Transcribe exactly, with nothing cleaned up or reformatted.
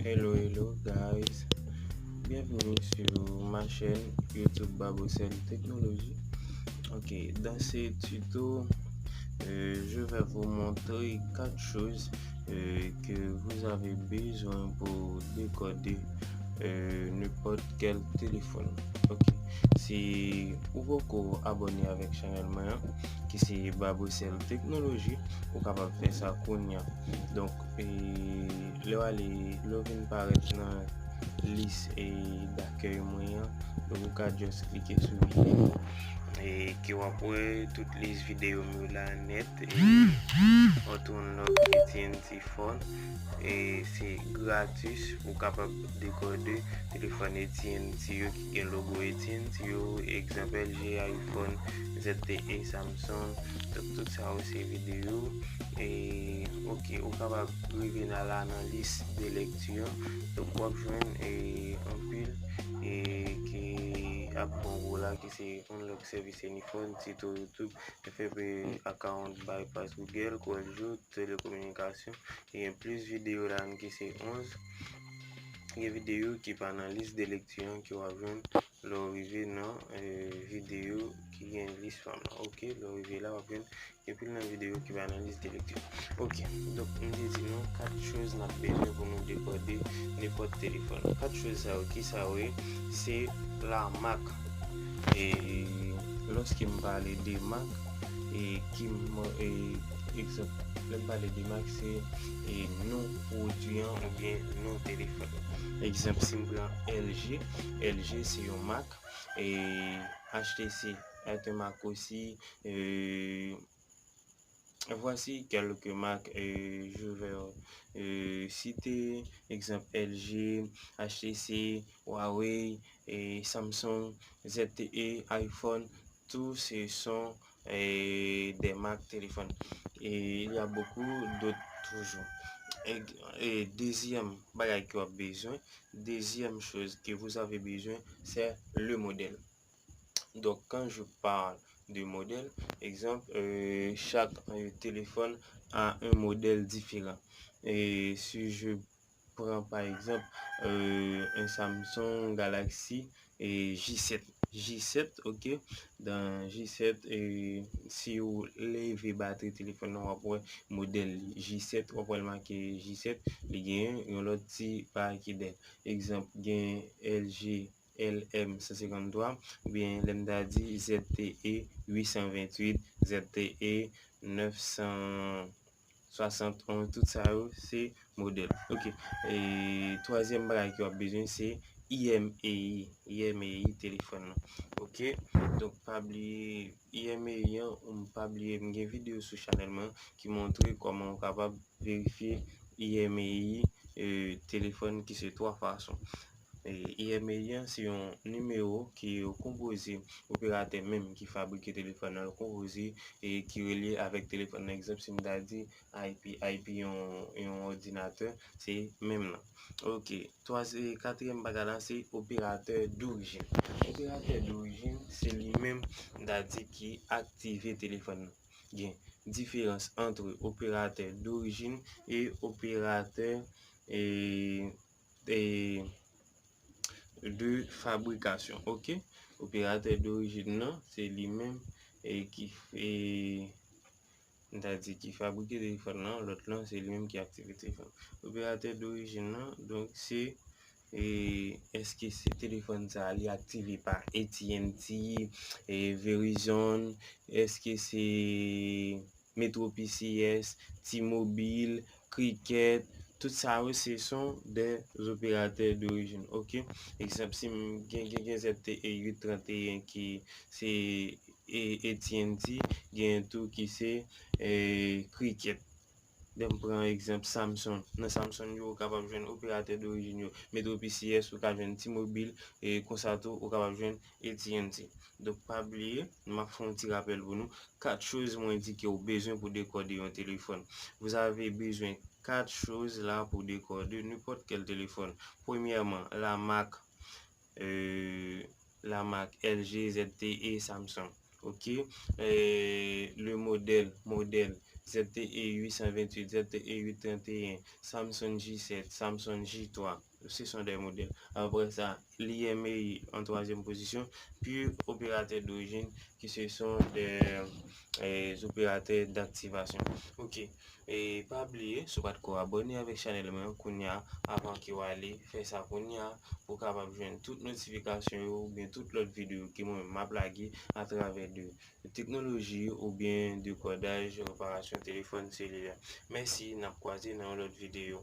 Hello, hello guys. Bienvenue sur ma chaîne YouTube Babocel Technologie. Ok, dans ce tuto, euh, je vais vous montrer quatre choses euh, que vous avez besoin pour décoder euh, n'importe quel téléphone. Ok. Si ou poko abòne avèk chanèl mwen an, ki se Babocel Technologie, ou kapab fè sa kounye a. Donk, e, lè w ale, lè w vin parèt nan lis e, dakèy mwen an, donk ou ka just klike sou videyo e, ke w ap wè tout lis videyo m yo la nèt e, Antonov A T and T phone e, se gratis, ou kapab dekode telefòn A T and T yo ki gen logo A T and T yo, egzanp L G, iPhone, Z T E, Samsung, donk tout sa yo se videyo e, ok, ou kapab rive nan la nan lis de lekti an, donk w ap jwenn e, anpil e, ki ap ban w la, ki se Unlock Service Any Phone, Tuto YouTube, F F B Account Bypass Google, Call Joe, Telekominikasyon, e gen plis videyo la ki se onz. Gen videyo ki pa nan lis de lekti an ke w ap jwenn lè w rive nan e, videyo ki gen lis pa m nan. Ok, lè w rive la, w ap jwenn gen pil nan videyo ki pa nan lis de lekti. Ok, donk m te di nou kat choz n ap bezwen pou nou dekode nenpòt telefòn. Kat choz sa yo, ki sa yo ye? Se la mak. E lòske m pale de mak, e ki m, e, egzanp, lè m pale de mak, se e, non pwodui an oubyen non telefòn. Egzanp, si m pran L G, L G se yon mak, e H T C est un mak osi, e, voici quelques marques, e, je vais e, citer, egzanp, L G, H T C, Huawei, e, Samsung, Z T E, iPhone, tout ce sont e, des marques téléphone. Et il y a beaucoup d'autres toujours. E, e dezyèm bagay ke w ap bezwen, deuxième chose que vous avez besoin, c'est le modèle. Donc, quand je parle de modèle, egzanp, e, chak e, téléphone a un modèle différent. Et si je prends par exemple e, un Samsung Galaxy e, J sèt. J sèt, ok. Dans J sèt, e, si w leve batri telefòn nan, w ap wè modèl li. J sèt, w ap wè l make J sèt, li gen yon lòt ti bagay ki dèyè. Egzanp, gen L G L M san senkanntwa, oubyen lè m ta di Z T E uit san venntuit, Z T E nèf san swasantonz, tout sa yo se modèl. Ok. E twazyèm bagay ke w ap bezwen se I M E I, I M E I telefòn nan. Ok. Donk pa bliye I M E I an, m pa bliye m gen videyo sou chanèl mwen ki montre kòman w kapab verifye I M E I e, telefòn ki se twa fason. E, I M E I an se yon nimewo ki konpoze operatè menm ki fabrike telefòn nan, yo konpoze e ki relye avèk telefòn nan. Egzanp, si m ta di I P, I P yon, yon òdinatè, se menm nan. Ok, twa, e, katriyèm bagay la, se operatè dorijin. Operatè dorijin, se li menm, m ta di, ki aktive telefòn nan. Gen diferans ant operatè dorijin e operatè e, e, de fabrikasyon. Ok? Operatè dorijin nan, se li menm e ki, e, m ta di ki fabrike telefòn nan, lòt lan, se li menm ki aktive telefòn. Operatè dorijin nan, donk, se e èske se telefòn sa a li aktive pa A T and T, e Verizon, èske se Metro P C S, T-Mobile, Cricket, tout sa yo se sont des opérateurs d'origine. Ok? Egzanp, si m gen, gen, gen Z T E uit trant e en ki se e, A T and T, gen tou ki se e, Cricket. Lè m pran egzanp Samsung. Nan Samsung yo, ou kapab jwenn operatè dorijin yo. Metro P C S, ou ka jwenn T-Mobile, e konsa tou, ou kapab jwenn A T and T. Donk, pa bliye, m ap fè yon ti rapèl pou nou. Kat choz mwen di ke w bezwen pou dekode yon telefòn. Vous avez besoin quatre choses là pour décoder n'importe quel téléphone. Premyèman, la marque, euh, la marque L G, Z T E, Samsung. Ok? Euh, le modèle, modèl, Z T E uit san venntuit, Z T E uit trannteyen, Samsung J sèt, Samsung J twa. Ce sont des modèles. Après ça, l'I M A I en troisième position, puis opérateurs d'origine qui ce sont des, des opérateurs d'activation. Ok. E pa bliye, si w pa t ko abòne avèk chanèl mwen kounye a, avan ke w ale, fè sa kounye a pou w kapab jwenn tout notifikasyon yo oubyen tout lòt videyo ke mwen menm m ap lage atravè de teknoloji oubyen de kodaj, reparasyon telefòn selilè. Mèsi, n ap kwaze nan yon lòt videyo.